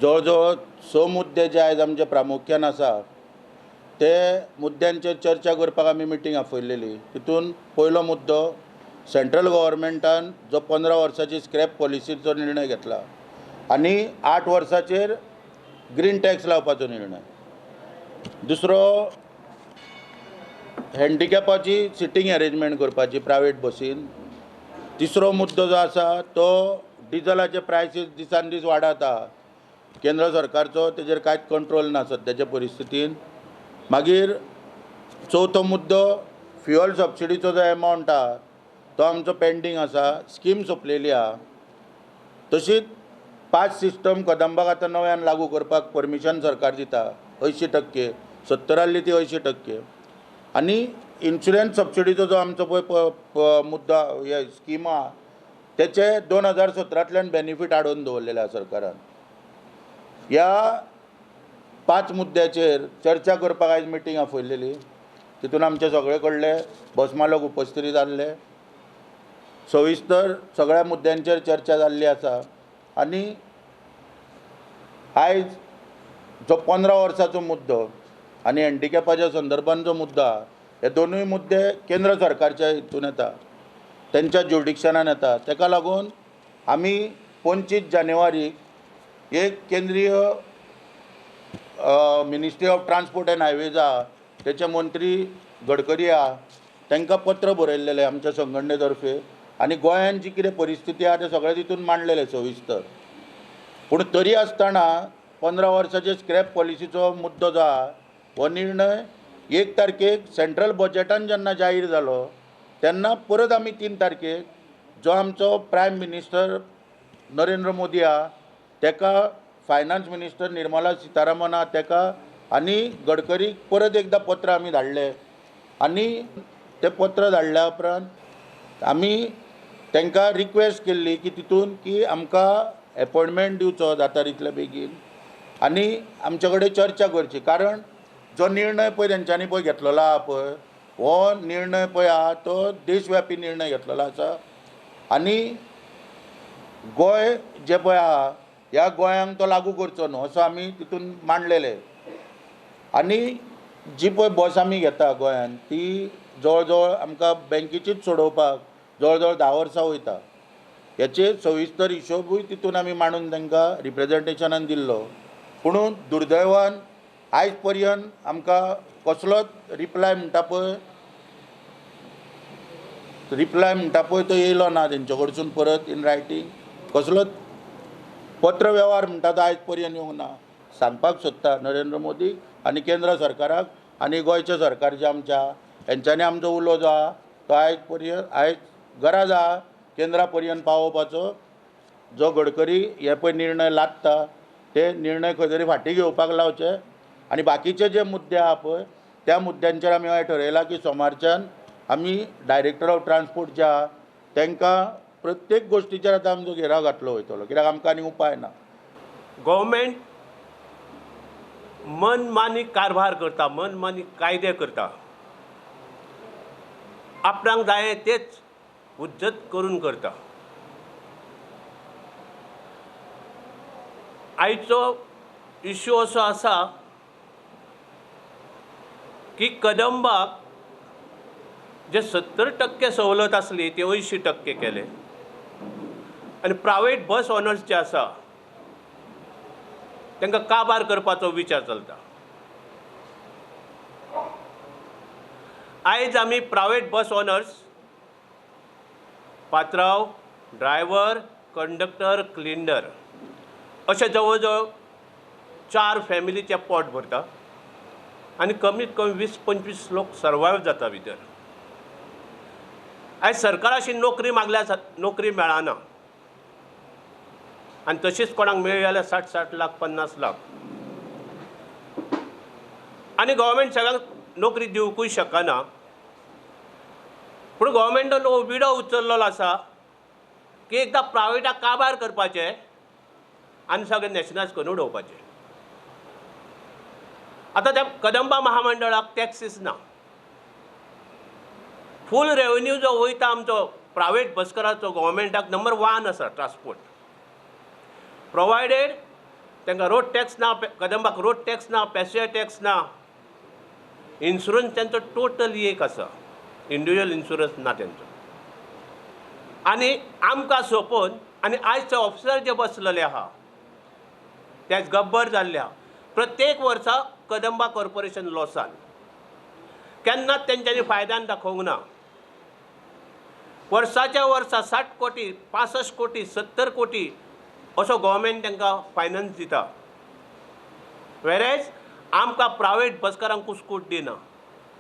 जवळ जवळ 6 मुद्दे जे आयज आमचे प्रामुख्यान आसा ते मुद्द्यांचेर चर्चा करपाक आमी मिटींग आपयलेली. तितून पयलो मुद्दो सेंट्रल गव्हर्मेंटान जो 15 वर्साची स्क्रॅप पॉलिसीचो निर्णय घेतला आनी 8 वर्साचेर ग्रीन टॅक्स लावपाचो निर्णय. दुसरो हँडिकॅपाची सिटींग अरेंजमेंट करपाची प्रायवेट बसीन. तिसरो मुद्दो जो आसा तो डिजलाचे प्रायसीस दिसान दीस वाडत, केंद्र सरकारचो तेजेर कांयच कंट्रोल ना सद्याच्या परिस्थितीन. मागीर चवथो मुद्दो फ्युअल सबसिडीचो जो एमावंट आहा तो आमचो पेंडींग आसा, स्कीम सोंपलेली आहा. तशीच 5 सिस्टम कदंबाक आतां नव्यान लागू करपाक परमिशन सरकार दिता 80%, 70 आहली ती 80%. आनी इन्शुरन्स सबसिडीचो जो आमचो पळय मुद्दो हे स्कीम आहा तेचे 2017तल्यान बेनिफीट हाडून दवरलेले आहा सरकारान. ह्या 5 मुद्द्याचेर चर्चा करपाक आयज मिटींग आपयलेली. तितून आमचे सगळे कडले बस मालक उपस्थित जाल्ले. सविस्तर सगळ्या मुद्द्यांचेर चर्चा जाल्ली आसा. आनी आयज जो 15 वर्साचो मुद्दो आनी हँडिकॅपाच्या संदर्भान जो मुद्दो आहा हे दोनूय मुद्दे केंद्र सरकारच्या हितून येता, तेंच्या ज्युडिक्शनान येता. तेका लागून आमी 25 जानेवारीक एक केंद्रीय ministry of transport and highways आहा तेचे मंत्री गडकरी आहा तांकां पत्र बरयलेलें आमच्या संघटने तर्फे आनी गोंयान जी कितें परिस्थिती आहा तें सगळें तितून मांडलेलें सविस्तर. पूण तरी आसतना 15 वर्साचे स्क्रॅप पॉलिसीचो मुद्दो जो आहा हो निर्णय 1 तारखेक सेंट्रल बजेटान जेन्ना जाहीर जालो तेन्ना परत आमी 3 तारखेक जो आमचो प्रायम मिनिस्टर नरेंद्र मोदी आहा तेका, फायनान्स मिनिस्टर निर्मला सीतारामन आहा तेका आनी गडकरीक परत एकदां पत्र आमी धाडलें. आनी तें पत्र धाडल्या उपरांत आमी तांकां रिक्वेस्ट केल्ली की तितून की आमकां एपॉयंटमेंट दिवचो जाता तितले बेगीन आनी आमचे कडेन चर्चा करची. कारण जो निर्णय पळय तेंच्यांनी पळय घेतलेलो आहा पळय हो निर्णय पळय आहा तो देशव्यापी निर्णय घेतलेलो आसा. आनी गोंय जें पळय आहा ह्या गोंयांक तो लागू करचो न्हू असो आमी तितून मांडलेले. आनी जी पळय बस आमी घेता गोंयान ती जवळ जवळ आमकां बँकेचीच सोडोवपाक जवळ जवळ 10 वर्सां वयता. हेचे सविस्तर हिशोबूय तितून आमी मांडून तांकां रिप्रेजेंटेशनान दिल्लो. पुणून दुर्दैवान आयज पर्यंत आमकां कसलोच रिप्लाय म्हणटा पळय तो येयलो ना तेंचे कडसून परत इन रायटींग कसलोच पत्र वेव्हार म्हणटा तो आयज पर्यंत येवंक ना. सांगपाक सोदता नरेंद्र मोदी आनी केंद्र सरकाराक आनी गोंयच्या सरकार जें आमच्या हेंच्यांनी आमचो उलो जो आहा तो आयज पर्यंत आयज गरज आहा केंद्रा पर्यंत पावोवपाचो. जो गडकरी हे पळय निर्णय लादता ते निर्णय खंय तरी फाटीं घेवपाक लावचे. आनी बाकीचे जे मुद्दे आहा पळय त्या मुद्द्यांचेर आमी हांवें ठरयलां की सोमारच्यान आमी डायरेक्टर ऑफ ट्रान्सपोर्ट जे आहा तांकां प्रत्येक गोश्टीचेर आतां आमचो घेराव घातलो वयतलो, कित्याक आमकां आनी उपाय ना. गव्हर्मेंट मनमानी कारभार करता, मनमानी कायदे करता, आपणाक जाय तेच उज्जत करून करता. आयचो इश्यू असो आसा की कदंबाक जे 70% सवलत आसली ती 80% केले आनी प्रायवेट बस ऑनर्स जे आसा तांकां काबार करपाचो विचार चलता. आयज आमी प्रायवेट बस ऑनर्स, पात्रांव, ड्रायव्हर, कंडक्टर, क्लिनर अशें जवळ जवळ 4 फॅमिलीचें पोट भरता आनी कमीत कमी 20-25 लोक सर्वायव जाता भितर. आयज सरकाराशी नोकरी मागल्यार नोकरी मेळना आनी तशीच कोणाक मेळ्ळी जाल्यार 60-60 लाख, 50 लाख आनी गव्हर्मेंट सगळ्यांक नोकरी दिवंकूय शकना. पूण गव्हर्मेंटान हो विडो उचललो आसा की एकदां प्रायवेटाक काबार करपाचें आनी सगळें नॅशनलायज करून उडोवपाचें. आतां त्या कदंबा महामंडळाक टॅक्सीस ना, फूल रेवेन्यू जो वयता आमचो प्रायवेट बसकाराचो गव्हर्मेंटाक नंबर 1 आसा ट्रान्सपोर्ट, प्रोवायडेड तांकां रोड टॅक्स ना, कदंबाक रोड टॅक्स ना, पॅसेंजर टॅक्स ना, इन्शुरन्स तांचो टोटली एक आसा, इंडिविज्युअल इन्शुरन्स ना तेंचो. आनी आमकां सोंपोवन आनी आयज ऑफिसर जे बसलेले आहा तेच गब्बर जाल्ले आहा. प्रत्येक वर्सा कदंबा कॉर्पोरेशन लॉसान, केन्नाच तेंच्यांनी फायद्यान दाखोवंक ना. वर्साच्या वर्सा 60 कोटी, 65 कोटी, 70 कोटी असो गोवोरमेंट तांकां फायनान्स दिता, वेरेज आमकां प्रायवेट बसकारांक कुस्कूट दिना.